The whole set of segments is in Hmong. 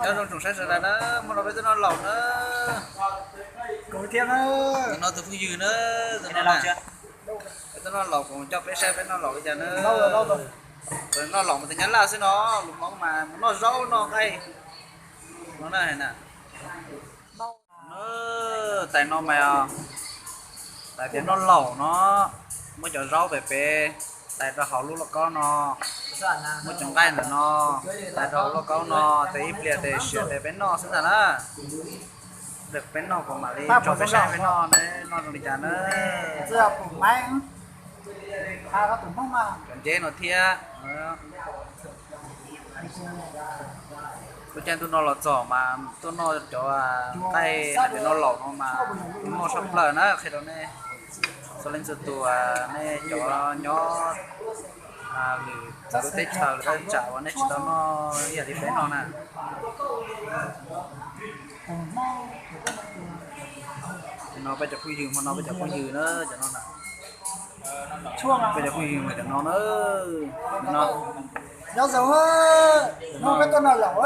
Nyob zoo tsoom saib sawv daws na, hmo no peb tuaj noj laum na. Kuv thiab na. Tus no tus phooj ywg na, tus no, peb tuaj noj laum, kuv coj peb saib peb noj laum li cas na. Noj laum mas tus Nyab Laj xwb no, lus Hmoob mas mus noj zaub noj nqaij no na. Tais no mas tais tias noj laum no, muab cov zaub pem pem tais rau hauv lub lauj kaub no, muab cov nqaij ntawm no tais rau hauv lauj kaub no, tes ib pliag tes siav tes peb noj xwb ntag na. Tes peb noj kuv mam li tso peb saib peb noj, noj zoo li cas na. Cov nceb no thiab. Lub caij ntuj no los txog mas tuaj noj cov nqaij hais tias noj laum no mas muaj sab plaws na, qhia rau nej txhua leej txhua tus, nej cov nyob lwm lub teb chaws lwm qab tsam uas nej tsis tau noj ib yam li peb no na. No peb cov phooj ywg, hmo no peb cov phooj ywg na, cov no na. Peb cov phooj ywg mas cov no na. No. Nyob zoo, hnub peb tuaj noj laum,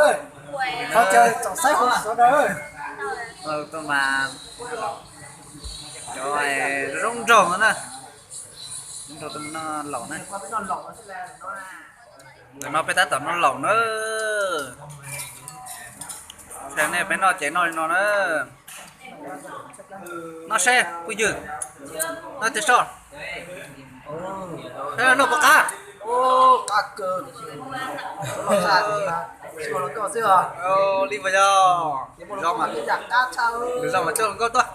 qhov chaw txaus saib hauv sawv daws. Tuaj mas cov zoo nraug no na, zoo nraug tuaj noj laum na. Ntawm no peb tab tom noj laum na. Thaum nej peb noj ces noj li no na. Noj seb phooj ywg, noj tiag soj. Noj puas qab? Li puas yog? Lwm zaus mas coj hluas nkauj tuaj.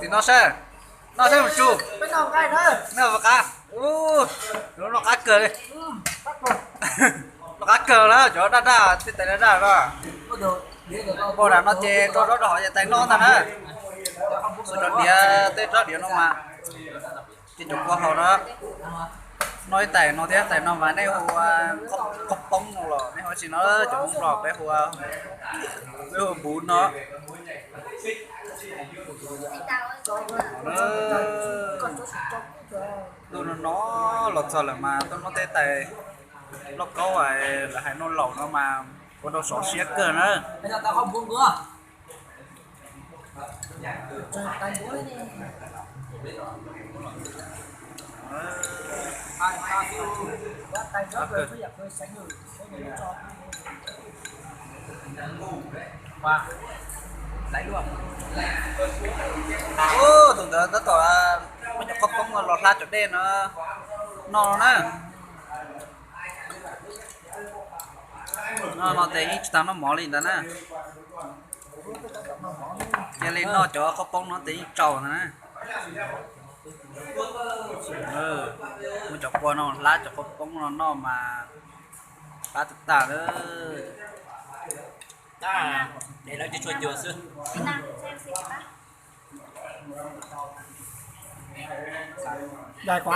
Tim no seb, noj seb mus tsu. Noj puas qab? Noj qab kawg li. Noj qab kawg na, cov daj daj, tej tais daj daj no. Npau nram no ces rau zaub rau hauv ces tais noj ntag na. Xua cov diav, tej tsob diav no mas ces cov kua hau na. Noj ib tais no thiab, tais no mas nej hu ua qhaub poob no los nej hu tsis no, cov Hmoob Nplog peb hu, peb hu npuv no. Ntuj no no los txog lawm mas tuaj noj tej tais lauj kaub lawv hais noj laum no mas ua rau sov siab kawg na. Tus ntawd tab tom muab cov qhaub poob los hla cov dej no noj no na. No no ces yeej tsis tas noj mov li ntawd na. Cia li noj cov qhaub poob no ces yeej tsaus ntawd na. Muab cov kua no hlab cov qhaub poob no noj mas qab tag tag lawm. Dai kuv.